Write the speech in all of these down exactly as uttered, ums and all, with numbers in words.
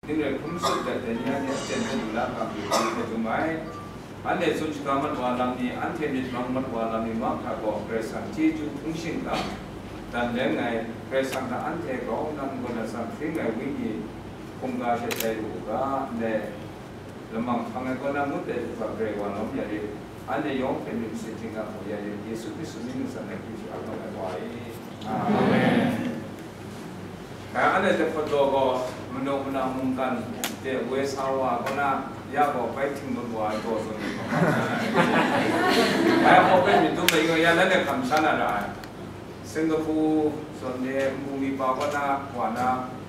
Ning rai hkum tsun dat ai ni anhte aten hte lu la hkam lu hte dum ai. Anhte tsun shaga mat wa lam ni, anhte myit mang mat wa lam ni mahkra gaw, Karai Kasang chyeju hpung shingkang dan leng ai, Karai Kasang hta anhte grau nnan gaw na tsam hpring ai Wenyi hkungga hte tai lu u ga, ndai lamang hpang ai kaw na ngut ai hkra grai wa lawm ya rit, anhte yawng hpe myit masin htingga hpaw ya rit, Yesu Hkristu mying ningsang ai hku shi a lawm ai wa e. Amen. Dai anhte jahpawt daw gaw, manu muna mungkan de woi sa wa kaw na, ya gaw bai htingdun wa ai daw zawn ai gaw, dai hpaw hpe myit dum ai, ya nanhte hkam sha na ra ai. Singapore zawn de nbungli pa kaw na wa na,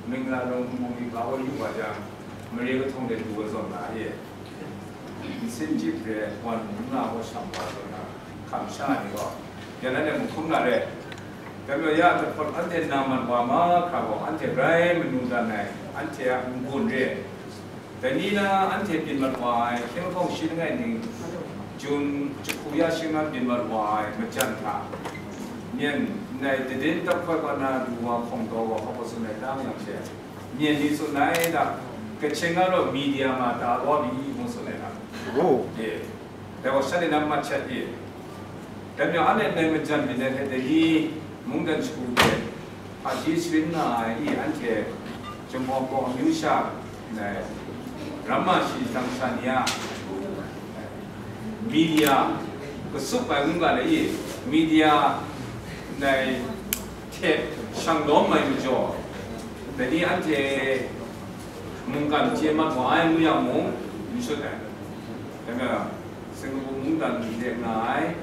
Mingla rung nbungli pa kaw yu wa jang, mare kahtawng de du ai zawn na ye. Nsin jip re wan nna gaw shang wa taw na, hkam sha ni gaw, ya na de mahkum na re. Dai majaw ya jahpawt anhte na mat wa mahkra gaw, anhte grai manu dan ai, anhte a n-gun re. Dai ni na anhte byin mat wa ai, hkying lahkawng shi langai ning, Jun jahku ya shi nga byin mat wa ai majan hta, myen ndai dadin dap hkoi kaw na lu wa hkawng taw wa hkawk tsun ai tang yang she, myen ni tsun ai da, Kachin ga raw media ma ta law mi ngu tsun ai da. Oh. Ye. Dai gaw shanhte na mat shat ye. Dai majaw anhte ndai majan myit ai hte dai ni mungdan shagu hte hpaji sharin nga ai i, anhte Jinghpaw Hpaw amyu sha ndai ramma shi jang sha ni a media kasup ai ngu ga ai i, media ndai hte shang lawm ai majaw, dai ni anhte mungkan chye mat wa ai ngu yang mung, n shut ai. Dai majaw, Singapore mungdan de nga ai,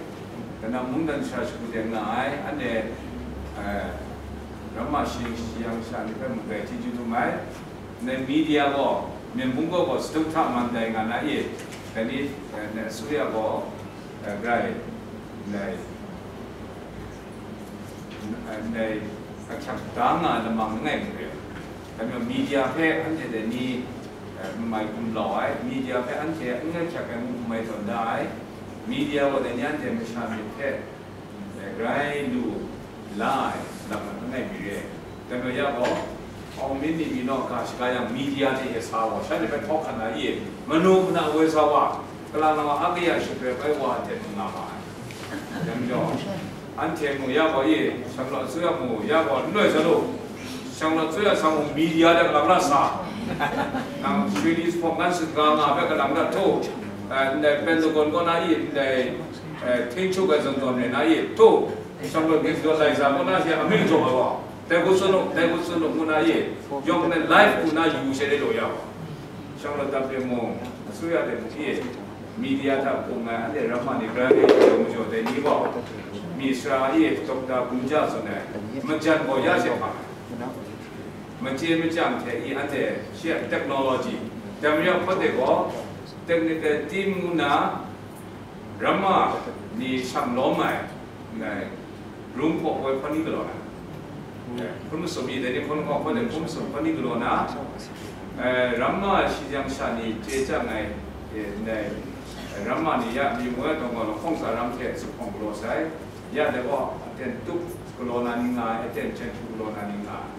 Ganam mungdan sara shagu de nga ai, anhte, eh, ramma shi, shi yang sha ni hpe mung grai chyeju dum ai. Ndai media gaw, myen bung gaw gaw saduk hta man dai nga na i, dai ni, eh, ndai asuya gaw, eh, grai, ndai, ndai ahkyak da nga ai lamang langai hku re ai. Dai majaw media hpe anhte dai ni, eh, n mai gumlau ai, media hpe anhte n ahkyak ai ngu n mai tawn da ai, media gaw dai ni anhte masha myit hpe, eh, grai lu la ai lam langai mi re ai. Dai majaw ya gaw, Hpawng mi ni mi naw ga shaga yang media hte e sa wa, shanhte hpe htawk hkan na i, manu hpuna woi sa wa, kalang na wa a kaya shaprai bai wa hte mung nga ma ai. Dai majaw, anhte mu ya gaw i, shanglawt asuya mu ya gaw n loi sa lu. Shanglawt asuya sa mu media de kalang na sa. Nang Swedish hpawng kan sutga nga hpe kalang na htu, eh, ndai Pentagon kaw na i, ndai, eh, htingchuk ai zawn zawn re na i, htu, shanglawt gin zawn lai sa kaw na she amying jaw ai wa. Dai hku tsun u, dai hku tsun u, ngu na i, yawng nmen live hku na yu she re law ya wa. Shanglawt dap de mung, asuya de mung i, media hta hpung ai anhte ramma ni grai yawng majaw dai ni gaw, mi sara i, Doctor Gumja tsun ai, majan gaw ya she hpang ai. Machye machyang hte i, anhte shi a technology, dai majaw hpawt de gaw, technical team ngu na, ramma ni shang lawm ai, ndai, rung hpaw poi hpawt ni galaw na, eh, hpun masum mi dai ni hpun hkaw hpawt ai hpun masum hpawt ni galaw na, eh, ramma shi jang sha ni chye chyang ai, eh, ndai, ramma ni ya mi moi ai dawng gaw lahkawng tsa ram hte zuphpawng galaw sai, ya dai gaw aten tup galaw na ni nga ai, aten hpyen hku galaw na ni nga ai.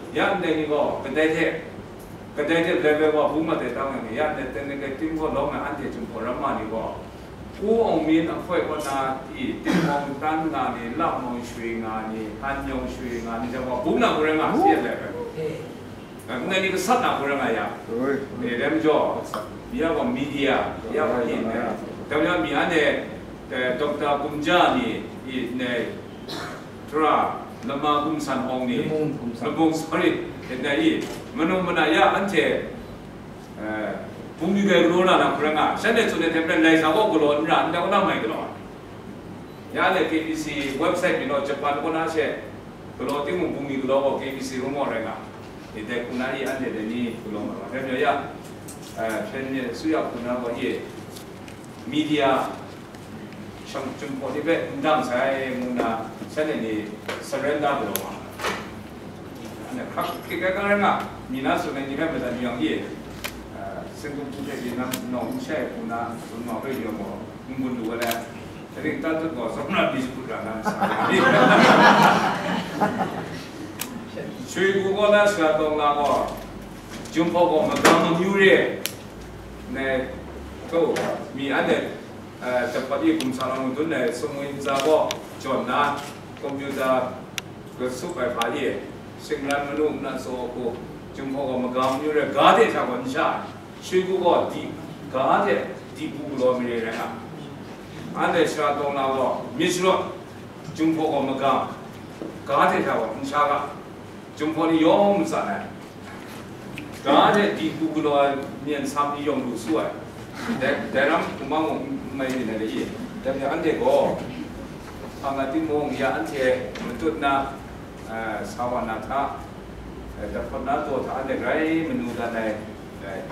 Ya ndai ni gaw kadai hte, kadai hte blai blai wa bung mat ai tang yang ni, ya ndai technical team gaw lawm ai anhte Jinghpaw ramma ni gaw, Pu Aung Min ahkoi kaw na i, Tingmawng Tan nga ni, Lamawng Shui nga ni, Han Yawng Shui nga ni, jang wa bung na hku rai nga, si ai, ndai ni gasat na hku rai nga ya. Oi. E, dai majaw, ya gaw media, ya gaw in, dai majaw mi anhte, eh, Doctor Gumja ni, i, ndai, Tura, Lama Gumsan Hawng ni, Lama Gumsan. Lama Gumsan, sorry, ndai i, manu mana ya anhte, eh, bungli gai galaw na na hkra nga, shanhte tsun ai hte maren lai sa gaw galaw n ra, ndai kaw na mai galaw ai. Ya le K B C website mi naw Japan kaw na she galaw timung, bungli galaw gaw K B C rum gaw rai nga, ndai hku na i anhte dai ni galaw mat wa. Dai majaw ya, eh, hpyen myit asuya hku na gaw i, media, shang Jinghpaw ni hpe n dang sai ngu na, shanhte ni surrender galaw wa. Anhte hkrak hkrik ai kang rai nga, mi na tsun ai ni hpe madat yu yang i, eh, Singkung hte Vietnam nawng n shai hku na, Burma hpe yu yang gaw, n gun lu ai, dai ning tat tut gaw, tsawmra byi shakut ra na masa. Shui gu gaw na sha taw nga gaw, Jinghpaw gaw magam amyu re, ne, to, mi anhte, eh, dapat e gumsang lam madun ai sumwi ntsa gaw jawn na, computer kasup ai hpa e, shingran manu mnan tsaw hku, Jinghpaw gaw magam amyu re, ga de hta gaw n sha ai, shoi gaw di, ga de di bu galaw mi re rai nga. Anhte shara tawng na gaw, myit sharawt, Jinghpaw gaw magam, ga de hta gaw n sha ga, Jinghpaw ni yawng matsan ai. Ga de di bu galaw ai myen sam ni yawng lu su ai. Dai, dai ram kumang mung n mai ni na de i. Dai hpe anhte gaw, hpa nga timung, ya anhte matut na, eh, sa wa na hta, eh, daphawt na taw hta anhte grai manu dan ai, eh,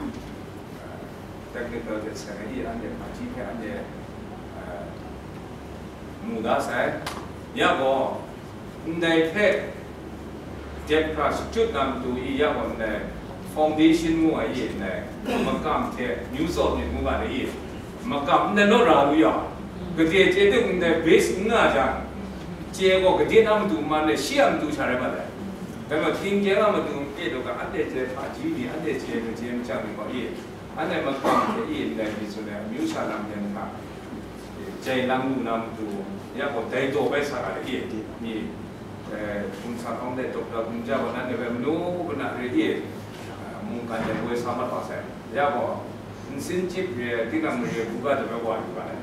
technical hte seng ai i, anhte hpaji hpe anhte, eh, mu da sai. Ya gaw, ndai hpe dep hkra shachyut na matu i, ya gaw ndai foundation ngu ai i, ndai makam hte new salt myit ngu ga ai i, makam ndai naw ra lu yang, gade chye ting ndai base n nga jang, chye gaw gade na matu man le shi a matu sha rai mat ai. Dai maw, hkying chye na matu e lu ga, anhte chye hpaji ni, anhte chye machye machyang ni gaw i, anhte makam hte i ndai myit tsun ai amyu sha lam yan hta, jai lang lu na matu, ya gaw dai daw bai sa ga le i, mi, eh, gumsang hkawng de dawp da gumja gaw, nanhte hpe manu kana re i, ah, mungkan de woi sa mat wa sai. Ya gaw, nsin chyip re, tinang mare hku ga de bai wa yu ga ai.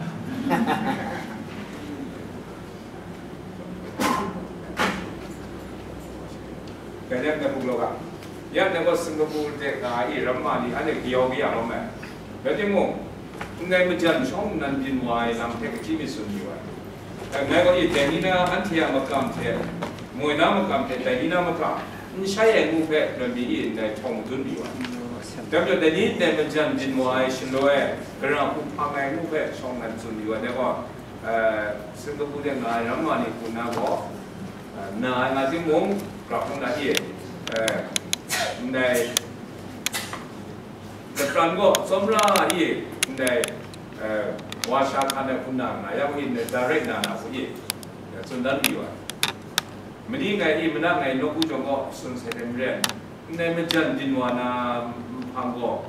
Ganyan na hpung law ga, yan na gaw Singapore de nga i ramma ni anhte kayau kaya lawm ai. Rai timung, ndai majan shawng nnan byin wa ai lam hte kaji myit tsun yu ai. Ngai gaw i dai ni na anhte a makam hte, moi na makam hte, dai ni na makam, n shai ai ngu hpe, loi mi i ndai htawng madun yu ai. Dai majaw, dai ni ndai majan byin wa ai shaloi, gara hku hpang ai ngu hpe shawng nnan tsun yu ai. Dai gaw, eh, Singapore de nga ai ramma ni hku na gaw, eh, na ai nga timung, grau hkrum na i, eh, ndai lapran gaw tsawmra i, ndai, eh, wa sha hkan ai hku na nga, ya gaw i, ndai direct na na hku i, eh, tsun dan mayu ai. Mani ngai i, mana ngai nawku jawng gaw tsun sai de maren, ndai majan byin wa na nhpang gaw,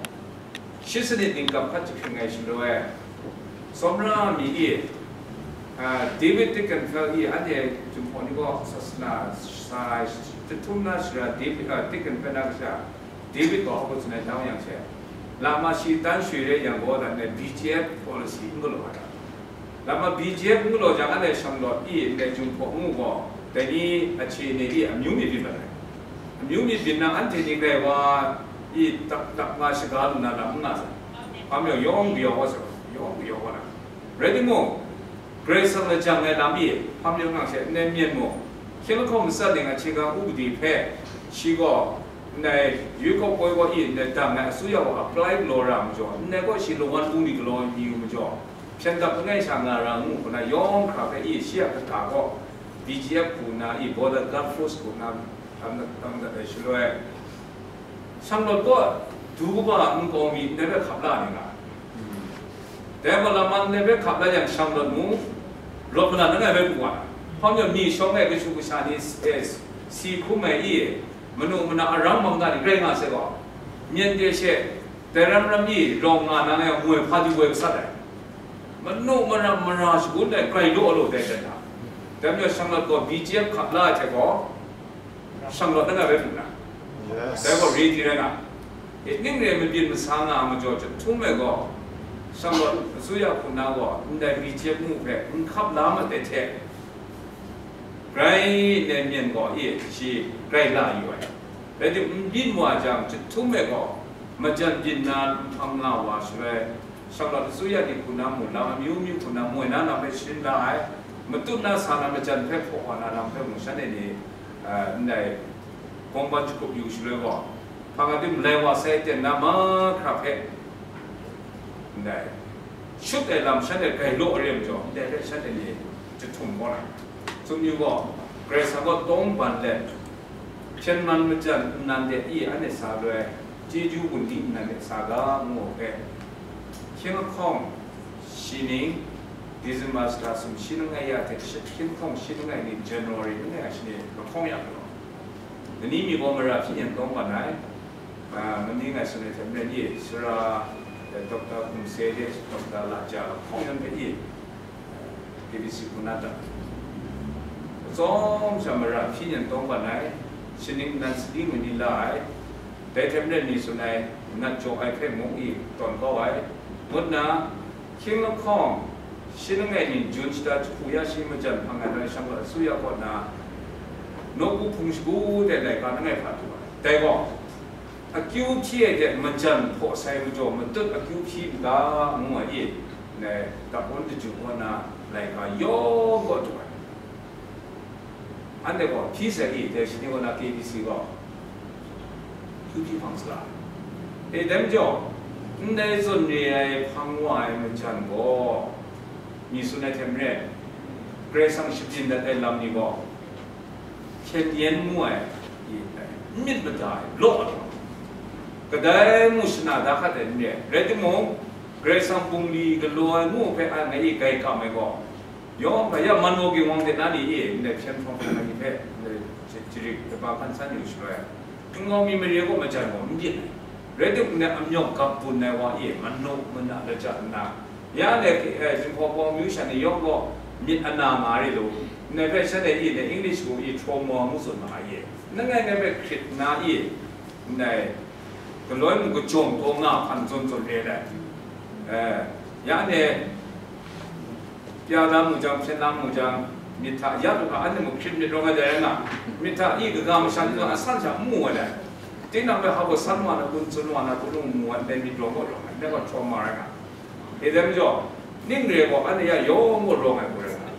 shi sanit ningkap hkat jahkring ai shaloi, tsawmra mi i, ah, David Dickenfeld i, anhte Jinghpaw ni gaw sasana sa ai, jahtum na sara David, ah, Dickenfeld na kasha, David gaw hkawhkun tsun ai, nang yang hte, lama shi tan shoi rai yang gaw, dan ai B G F policy n galaw ai. Lama B G F n galaw jang, anhte Shanglawt i ndai Jinghpaw ngu gaw, dai ni ahte ni i amyu myit byin mat ai. Amyu myit byin nna, anhte ni grai wa i dak dak nga shaga lu na lam n nga sai. Hpa majaw yawng kayawng wa sai, yawng kayawng wa na. Rai timung, Karai Kasang lajang ai lam i hpa majaw nang she ndai myen mung, hkying lahkawng matsat ning a hkye hkrang upadi hpe shi gaw ndai Yuikawp poi gaw i ndai dang ai asuya gaw apply galaw ra majaw, ndai gaw shi lawan bungli galaw yu majaw, hpyen dap langai sha nga ra ngu hku na yawng hkra hpe i shi a kata gaw B G F hku na i Border Guard Force hku na tam dat, tam dat ai shaloi, Shanglawt gaw du kaba nkau mi ndai hpe hkap la ni nga. Dai gaw laman ndai hpe hkap la yang Shanglawt mung rawt malan langai bai pru wa na. Hpa majaw mi shawng e kashu kasha ni, eh, si hkrum ai i, manu mana arang mangga ni rai nga sai gaw, myen de she, dai ram ram i rawng nga na ai moi hpa di woi gasat ai. Manu mara mara shagun ai grai law law dai dan na. Dai majaw Shanglawt gaw B G F hkap la ai hte gaw, Shanglawt langai bai pru na. Yes. Dai gaw ready rai nga. Etning re mabyin masa nga ai majaw, jahtum e gaw, Shanglawt asuya hku na gaw, ndai B G F ngu hpe n hkap la mat ai hte, grai ndai myen gaw e shi grai la yu ai. Rai timung, n byin wa jang, jahtum e gaw majan byin na nhpang nga wa shaloi, Shanglawt asuya ni hku na mung lam amyu myu hku na moi na lam hpe sharin la ai, matut na sa na majan hpe hpaw wa na lam hpe mung shanhte ni, eh, ndai gawng ban shagup yu shaloi gaw, hpa nga tim malai wa sai ten na mahkra hpe, ndai shut ai lam shanhte grai law ai re majaw, ndai hpe shanhte ni jahtum gaw na, tsun yu gaw, Karai Kasang gaw tawng ban let, hpyen man majan nnan de i anhte sa loi, chyeju gun di nnan de sa ga, ngu hpe, hkying lahkawng shi ning, December shata sum shi langai ya hte, hkying lahkawng shi langai ning, January langai ya shi ni lahkawng ya galaw, Dani mi gaw mara hpyi yen tawng ban ai, Mani ngai sanai hte maren i, sara, Doctor Hpung Se de, Doctor Laja, hkawng yan hpe i, K B C hku na dat. Atsawm sha mara hpyi nyan tawng ban ai, shaning nan sadi mani la ai, dai hte maren ni tsun ai, nat jaw ai hpe mung i tawn kau ai, ngut nna, hkying lahkawng, shi langai ning jun shata jahku ya shi majan hpang ai rai shang lat asuya kaw na, nawku hpung shagu de laika langai hpa du ai. Dai gaw, akyu hpyi ai hte majan hpaw sai majaw matut akyu hpyi n ga ngu ai i, dai, dap wun daju kaw na laika yawng kaw du ai. Anhte gaw hpyi sai i, dai shani kaw na K B C gaw, akyu hpyi hpang saga. E, dai majaw, ndai zawn re ai hpang wa ai majan gaw, mi tsun ai hte maren, Karai Kasang shabyin dat ai lam ni gaw, hpyen yen mu ai, i, n myit mada ai, law ai. Kadai mung shana da hkat ai n re ai. Rai timung, Karai Kasang bungli galaw ai ngu hpe a ngai i grai kam ai gaw, yawng hpa ya man gaw ginwang de na ni e, ndai hpyen hprawng hpyen ai ni hpe, ndai jarik kaba hkan san yu shaloi, hkinggawng mi mare gaw majan gaw n byin ai. Rai timung, ndai amyawk gap bun ai wa e, manu mana laja nna, ya ndai, eh, Jinghpaw Wunpawng amyu sha ni yawng gaw myit ana nga re lu, ndai hpe shanhte e, ndai English gaw e, trauma ngu tsun ma ai e. Nangai ngai hpe hkrit nna e, ndai galoi mung kajawng taw nga hpan zawn zawn re ai. Eh, ya ndai, pya da mu jang, hpyen da mu jang, myit hta ya lu hkra, anhte mung hkrit myit rawng ai dai rai nga, myit hta i kaga masha ni zawn asan sha n mu ai dai. Tinang hpe hpa gaw san wa na kun, tsun wa na kun, lung mu ai, ndai myit rawng gaw rawng ai, ndai gaw trauma rai nga. E, dai majaw, ning re gaw, anhte ya yawng gaw rawng ai hku rai nga.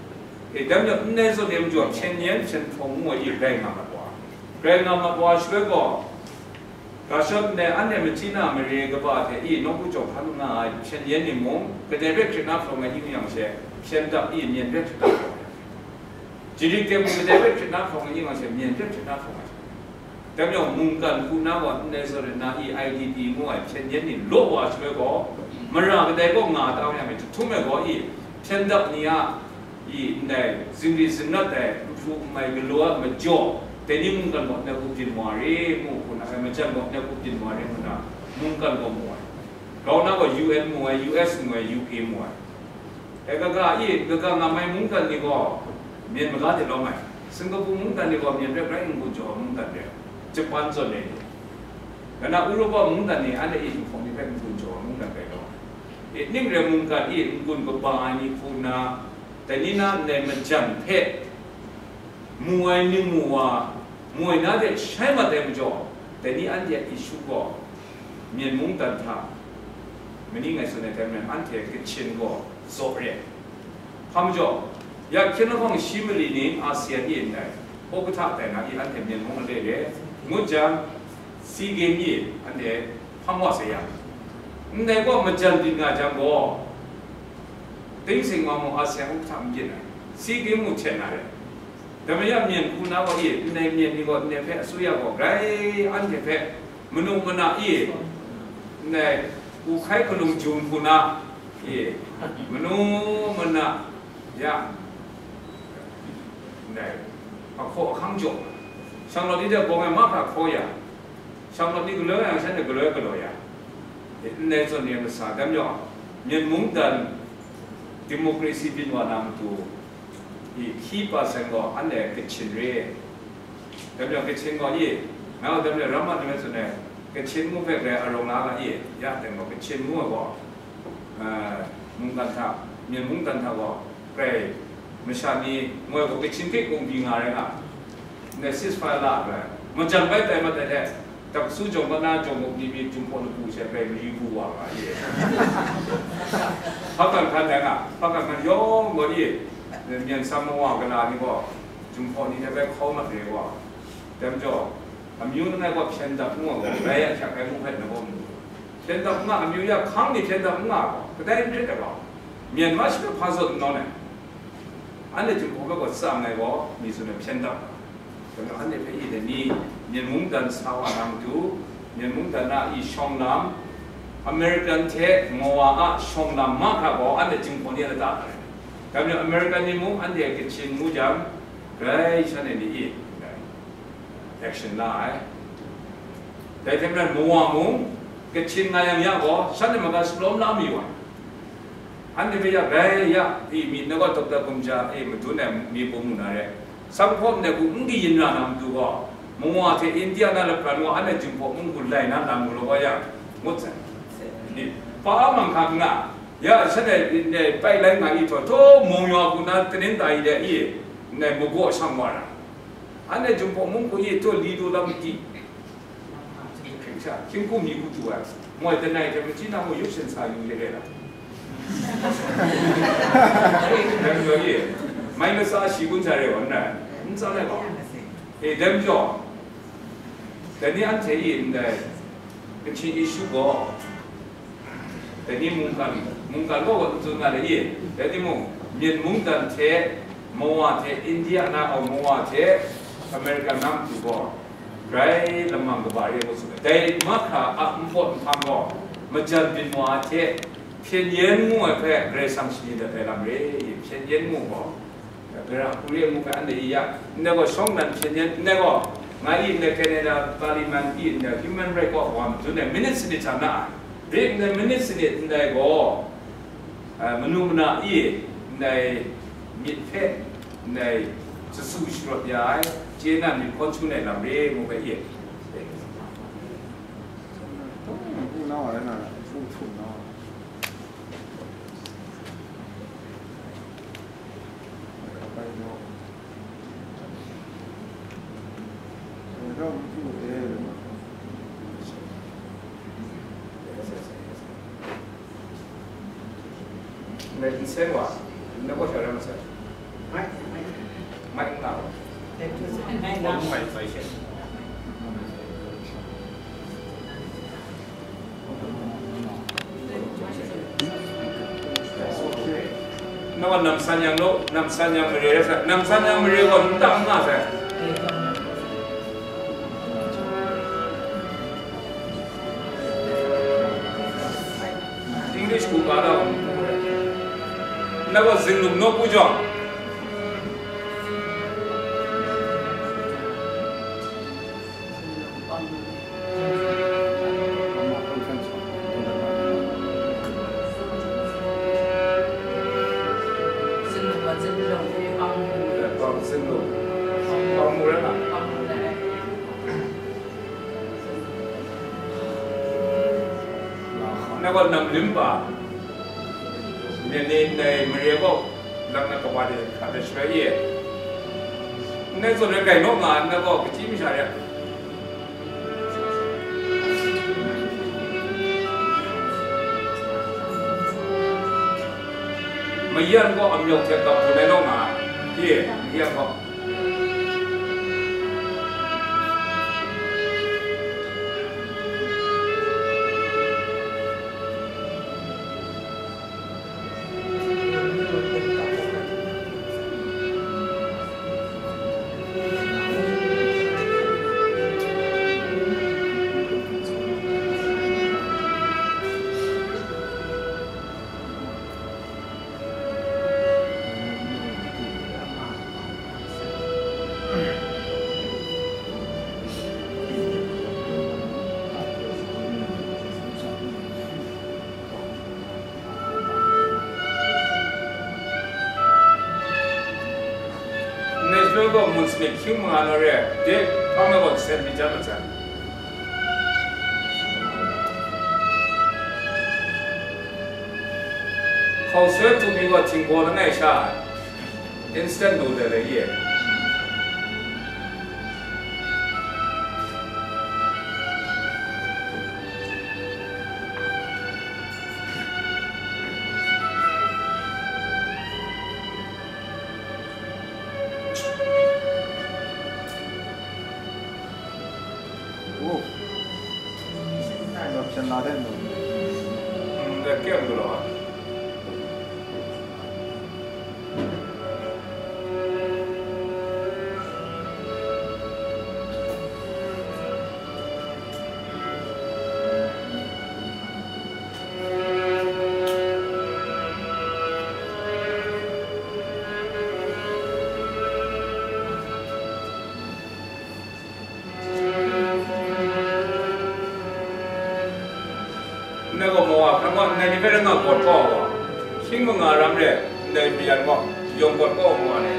E, dai majaw, ndai zawn e majaw, hpyen yen hpyen hpawng ngu ai i rai nga mat wa. Rai nga mat wa shaloi gaw, Ga shawt ndai anhte machyi na mare kaba hte i nawku jaw hkan nga ai hpyen yen ni mung, kadai hpe hkrit na hprawng ai yu yang she, hpyen dap i myen hpe hkrit na hprawng ai. Jarik de mung, kadai hpe hkrit na hprawng ai yu yang she, myen hpe hkrit na hprawng ai. Dai majaw, mungkan hku na gaw ndai zawn e na i I D P ngu ai hpyen yen ni law wa shaloi gaw, mara kadai kaw nga ta yang e, jahtum ai gaw i, hpyen dap ni a, i ndai zingri zingrat ai, nhpu nmai galaw ai majaw, dai ni mungkan gaw ndai hku byin wa re, ngu hku na, ai majan gaw ndai hku byin wa re, ngu na, mungkan gaw mu ai. Grau na gaw U N mu ai, U S mu ai, U K mu ai. Dai kaga i, kaga nga mai mungkan ni gaw, myen maga de lawm ai. Singapore mungkan ni gaw, myen hpe grai n-gun jaw ai mungkan re ai. Japan zawn e ni. Ngai na Europa mungkan ni, anhte i Jinghpaw ni hpe n-gun jaw ai mungkan rai lawm ai. E, ning re mungkan i, n-gun kaba ai ni hku na, dai ni na ndai majan hpe mu ai ning mu wa, mu ai na de shai mat ai majaw, dai ni anhte a issue gaw, Myen mungdan hta, mani ngai tsun ai hte maren, anhte Kachin gaw zaw re ai. Hpa majaw, ya hkyen lahkawng shi mali ni ASEAN e ndai, hpaw kahta tai na i anhte Myen mung a re re, ngut jang, SEA Games e anhte hpang wa sai ya. Ndai gaw majan byin nga jang gaw, Ting seng wa mung ASEAN hpaw kahta n byin ai, SEA Games mung hten na re. Dai majaw myen hku na gaw e, ndai myen ni gaw ndai hpe asuya gaw grai anhte hpe manu mana e, ndai hku hkai hkalung jum hku na e, manu mana ya, ndai ahkaw ahkang jaw, shanglawt ni hte bawng e mahkra hkaw ya, shanglawt ni galaw yang shanhte galaw galaw ya, ndai zawn ni a masa dai majaw, Myen mungdan democracy byin wa na matu, i hkyi pa sai gaw anhte Kachin re. Dai majaw Kachin gaw i, ngai gaw dai majaw ram mat ni me tsun ai, Kachin ngu hpe grai arawng la ga i, ya dai gaw Kachin ngu ai gaw, eh, mungkan hta, Myen mungdan hta gaw, grai masha ni ngoi gaw Kachin hpe kungbi nga rai nga, ndai ceasefire la ai, majan bai tai mat ai hte, Taksu jawng kana jawng muk ni mi Jinghpaw lapu she grai mari bu wa nga ye. Hpakan hkan dai nga, hpakan hkan yawng gaw ye, Myen sam mawa gala ni gaw, Jinghpaw ni hte bai hkau mat re wa. Dai majaw, amyu langai gaw hpyen dap ngu ai gaw, rai a hkyak ai ngu hpe na gaw mu. Hpyen dap n nga, amyu ya hkang ni hpyen dap n nga gaw, kadai n hkrit ai gaw, Myen ma shi hpe hpa zawn n nawn ai. Anhte Jinghpaw hpe gaw tsang ai gaw, mi tsun ai hpyen dap. Dai majaw anhte hpe i dai ni, Myen mungdan sa wa na matu, Myen mungdan a i shawng lam, American hte Mawa a shawng lam mahkra gaw anhte Jinghpaw ni a lata ai. Dai majaw American ni mung anhte Kachin ngu jang, grai shanhte ni i, action la ai. Dai hte maren mawa mung, Kachin nga yang ya gaw, shanhte mung ga shalawm la mayu ai. Anhte hpe ya bai ya, i, myit na gaw Doctor Gumja, e, madun ai mi bung lu na re, Sanghpaw ndai hku n kayin ra na matu gaw, mawa hte India na lapran wa anhte Jinghpaw mung hku lai na lam mu law wa yang, ngut sai. Ni, pa a manghkang nga, ya, shanhte ndai pai lai nga i htaw, htaw mung yaw hku na, kaning ta i de i, ndai magaw shang wa ra. Anhte Jinghpaw mung hku i, htaw li du lam di. Hkying sha, hkying hkum mi hku tu ai, moi langai hte machyi na mung yup shin sa yu ya re la. Dai majaw e, mai matsa shi kun sha re wa n rai, n tsan ai gaw. E, dai majaw, dai ni anhte e ndai Kachin issue gaw, dai ni mungkan, mungkan gaw n tsun nga ai, dai timung, Myen mungdan hte, mawa hte, India na au mawa hte, American na matu gaw, grai lamang kaba re ngut saw ai. Dai mahkra a npawt nhpang gaw, majan byin wa ai hte, hpyen yen ngu ai hpe Karai Kasang shanin dat ai lam re, hpyen yen ngu gaw, gara hku re ngu hpe anhte i ya, ndai gaw shawng nnan hpyen yen, ndai gaw, nga i ndai Canada Parliament i ndai human right kaw wa madun ai minute sanit hta na ai, rik ndai minute sanit ndai gaw, a, manu mana i ndai myit hpe ndai sasu sharawt ya ai, chye na myit hkawn shangun ai lam re ngu hpe i. Nawa namsan yang lo, namsan yang mare rasa, namsan yang mare gaw n tang nga sai. English ku ka da wa, nawa zinglung nawku jawng. Nang gaw nang lim pa, nang ni ndai mare gaw, nang na kaba de hkra de shaloi e, ndai zawn rai gai naw nga, nang gaw kachyi masha re. Mayan gaw amyawk hte gap hpun ai law nga ai, ye, mayan gaw. National gaw mun sanit hkying manga naw re, de, hpa me gaw nsen myit jan mat sai. Hkau soi htum mi gaw htingbaw langai sha ai, instant noodle ai ye. Oh. Nang hpyen la de n lu? Mm, de kyem gu law. Ndai gaw mawa hkra gaw ndai ni hpe rai nga gawt kau ai wa, hkying manga ram re, ndai mayan gaw yawng gawt kau ai mawa ni.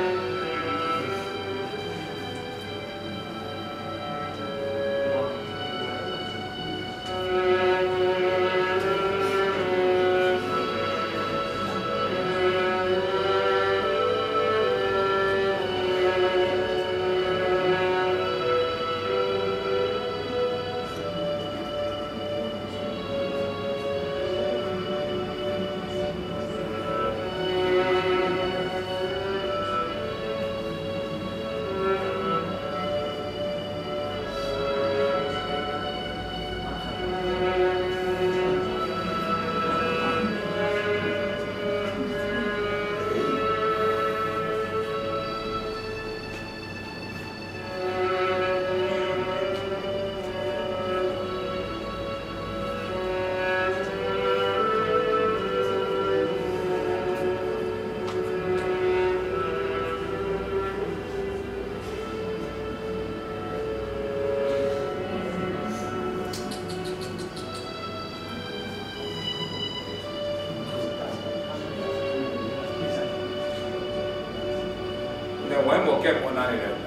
Ndai wai maw kep kaw na ni rai nna.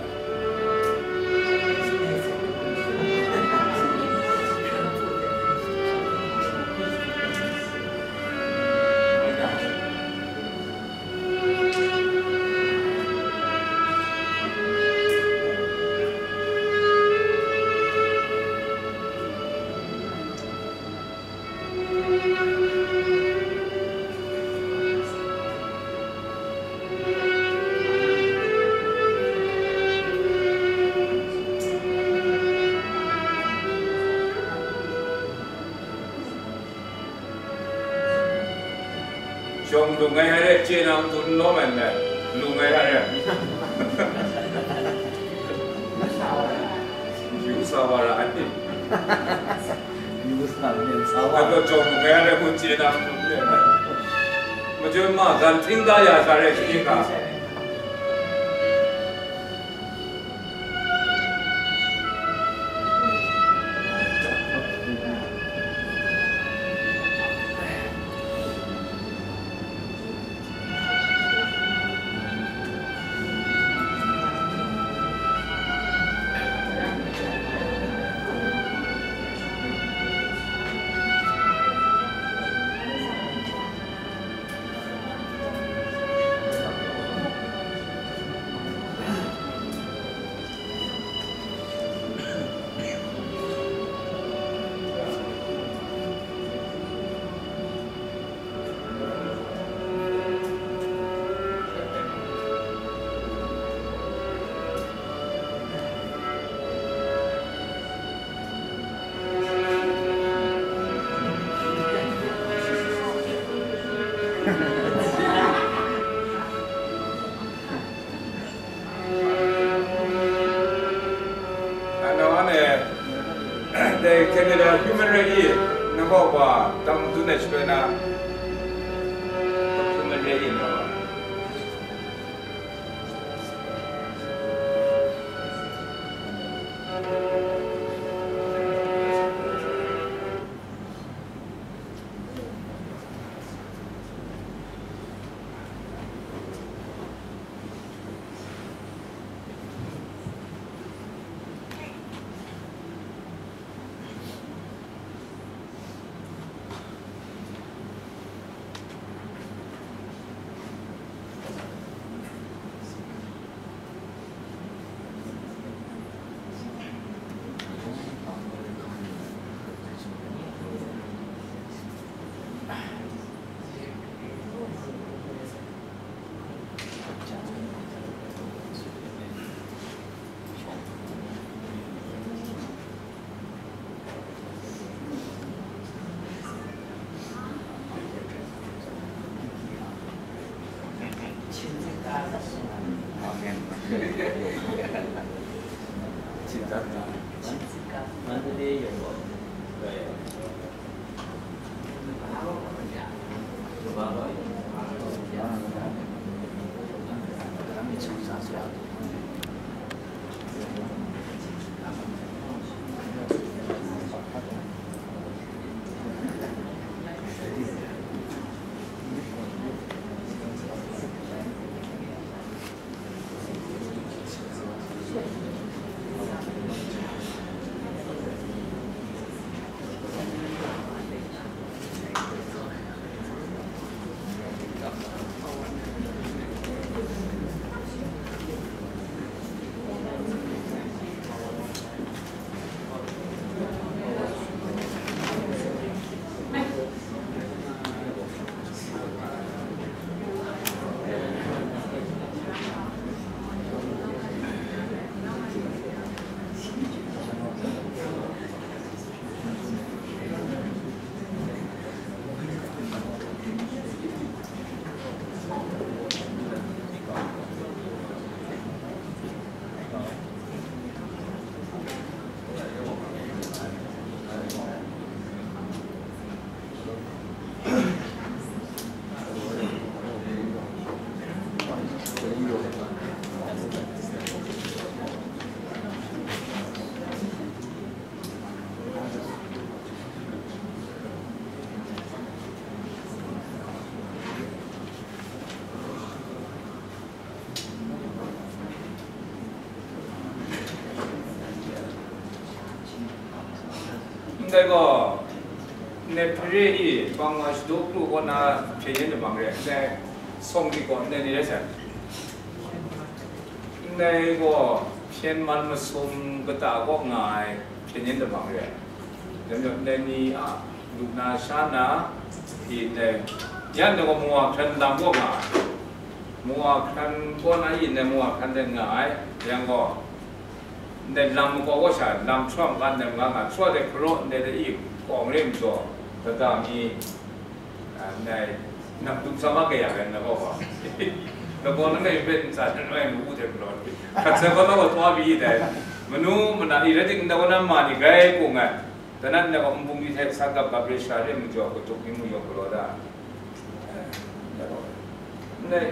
Shawng lung ai hta re, chye na matu n lawm ai n rai, lung ai hta re. Yu sa wa ra ai. Yu sa myen sa wa. Ai gaw shawng lung ai hta re, mung chye na matu n rai. Majoi ma, gan hting da ya sa re, shi hka. Ano ane, dai Canada Human Right i, nang kaw wa tam dun ai shaloi na, Human Right i na wa. Dai gaw, ndai hpare i bang wa shadaw kru kaw na hpyen yin lamang re, ndai sawng di gaw ndai ni rai sai. Ndai gaw hpyen man masum kata kaw nga ai hpyen yin lamang re. Dai majaw ndai ni a lu na sha na, i ndai, yan dai gaw mawa hkran lam kaw nga ai. Mawa hkran kaw na i ndai mawa hkran de nga ai, yang gaw, ndai lam makaw wa sha, lam shawng kan nem nga nga, shawng de hkaraw ndai de i kawng re majaw, dada mi, a, ndai, nam dum sa ma kaya rai na gaw wa. Lagaw na ngai hpe ntsa hten rai mu u hte galaw, hkat sai gaw na gaw twa pyi dai. Manu mana i rai tik nda wa na ma ni grai kung ai. Dai na ndai gaw nbung ni hte sa gap gap re sha re majaw, katuk ni mu yawk galaw da. Ndai,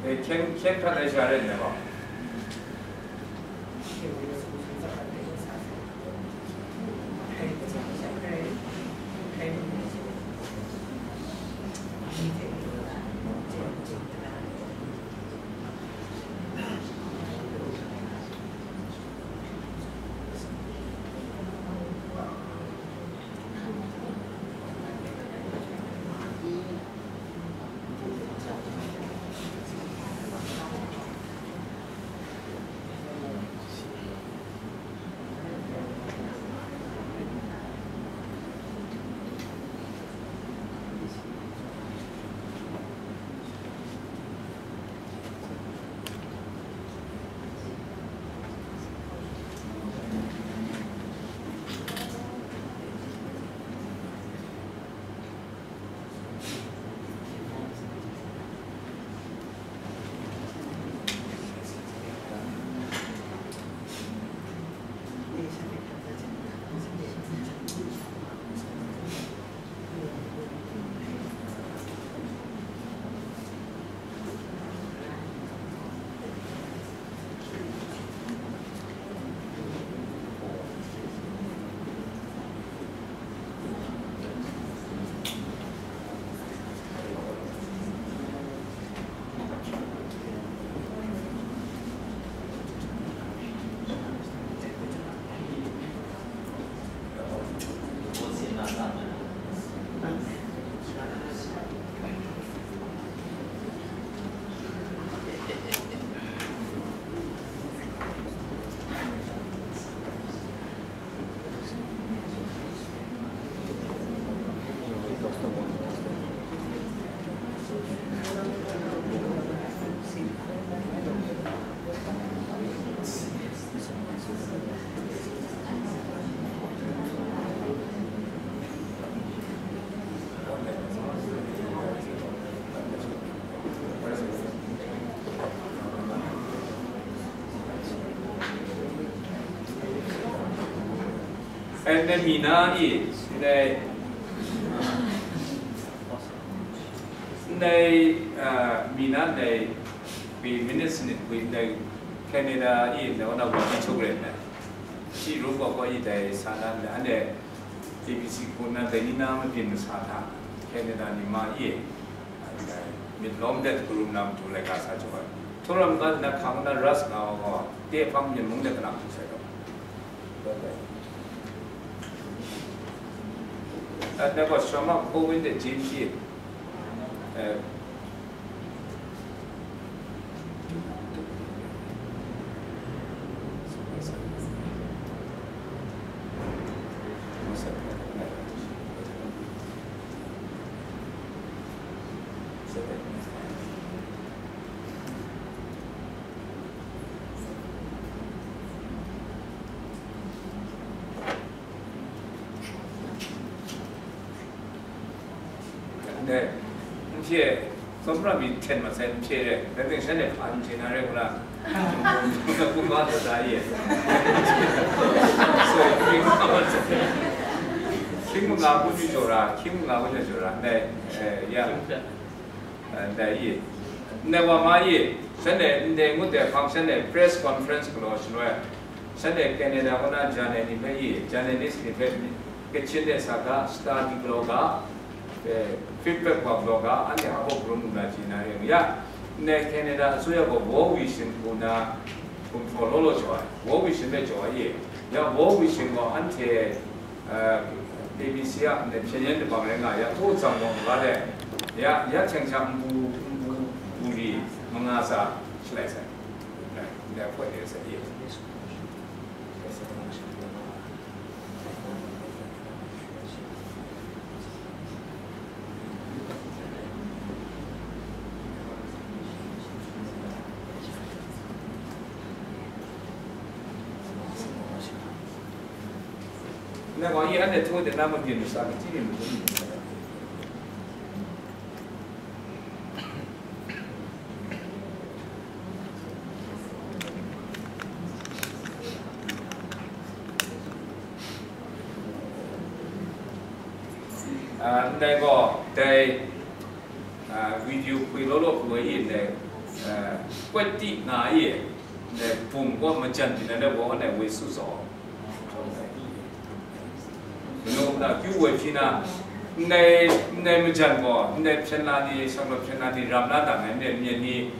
eh, hkyen, hkyen hkrat ai sha rai nna gaw. Ndai mi na i, ndai, ndai, ah, mi na ndai, pyi minit sanit pyi ndai Canada i, ndai wan na wa di chuk ren ndai. Shi rum gaw gaw i dai sa na ndai, anhte A B C hku na dai ni na mabyin masa hta, Canada ni ma i, ndai, myit lawm dat karum na matu laika sa chuk ai. Hturam ga na hkang na ras nga wa gaw, te hpang yin mung de kanang hku sai gaw. That never showing up, go in the G G. Uh, Ndai, n hpye, tsawmra mi hten masai n hpye re, dai ting shanhte hpa n hte na re, hkuna, kumba da da ye. So, hkying manga masai, hkying manga kun mi jaw ra, hkying manga kun mi jaw ra, ndai, eh, ya, eh, ndai ye. Ndai wa ma ye, shanhte ndai ngut dai hpang shanhte press conference galaw shaloi, shanhte Canada kaw na janai ni hpe i, journalist ni hpe, Kachin de sa ga, study galaw ga, eh, feedback wa galaw ga, anhte a hpaw karum lu na ji na ring ya, Ndai Canada အစိုးရက World Vision ကို na gumhpraw law law jaw ai, World Vision hpe jaw ai e. Ya World Vision gaw anhte, eh, A B C a ndai hpyen yen dabang rai nga, ya htaw tsang gaw maga de, ya, ya hkyeng hkya npu, npu, npu ri, manga tsa shalai sai. Ndai, ndai hpawt de sai e. Na gaw, yi anhte htu de na mabyin masha kaji ni mung. Ah, ndai gaw, dai, ah, video hpwi law law hpwi ai ndai, ah, kwet ti nga ai, ndai bum gaw majan byin ai, ndai gaw ndai woi su tsaw. Manu na kyu woi hpyi na, ndai, ndai majan gaw, ndai hpyen na ni, shang law hpyen na ni, ram na dang ai, ndai myen ni,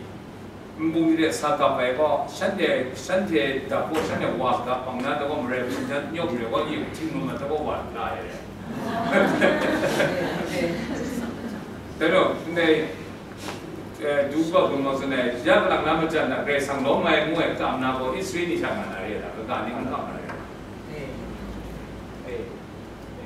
nbung ni de sa gap ai gaw, shanhte, shanhte dap gaw, shanhte wa gap bang na, dai gaw marai hpyen jan nyawk re gaw, yi hting lu ma, dai gaw wa la ai re. Dai gaw, ndai, eh, du ba gun mau tsun ai, ya kalang na majan na, Karai Kasang lawm ai ngu ai kam na gaw, Israel ni sha nga na re da, kaga ni hkam na re da.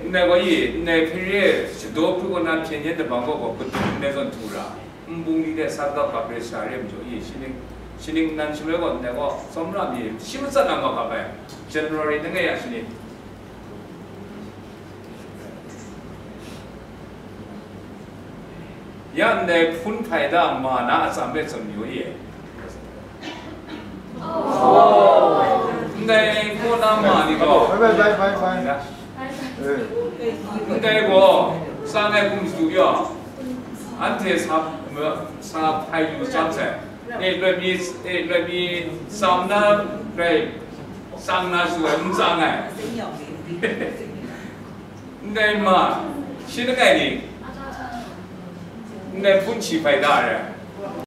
Ndai gaw yi, ndai hpyi re, shadaw hpru kaw na hpyen yen dabang gaw gaw, kadun ndai zawn htu ra, nbung ni de sa gap gap re sha re majaw yi, shi ning, shi ning nan shaloi gaw, ndai gaw, tsawmra mi, shi matsat na ma gap ai, January langai ya shi ning. Ya ndai hpun hpai da ma na atsam hpe tsun yu i? Ndai kaw na ma ni gaw, Bai, bai, bai, bai, bai. Eh. Ndai gaw, tsan ai hkum shadu yaw, anhte sa, sa hpai yu chyam sai. E, loi mi, e, loi mi tsam na rai, tsang na shadu ai, n tsang ai. Ndai ma, shi langai ni, ndai hpun shi hpai da ai.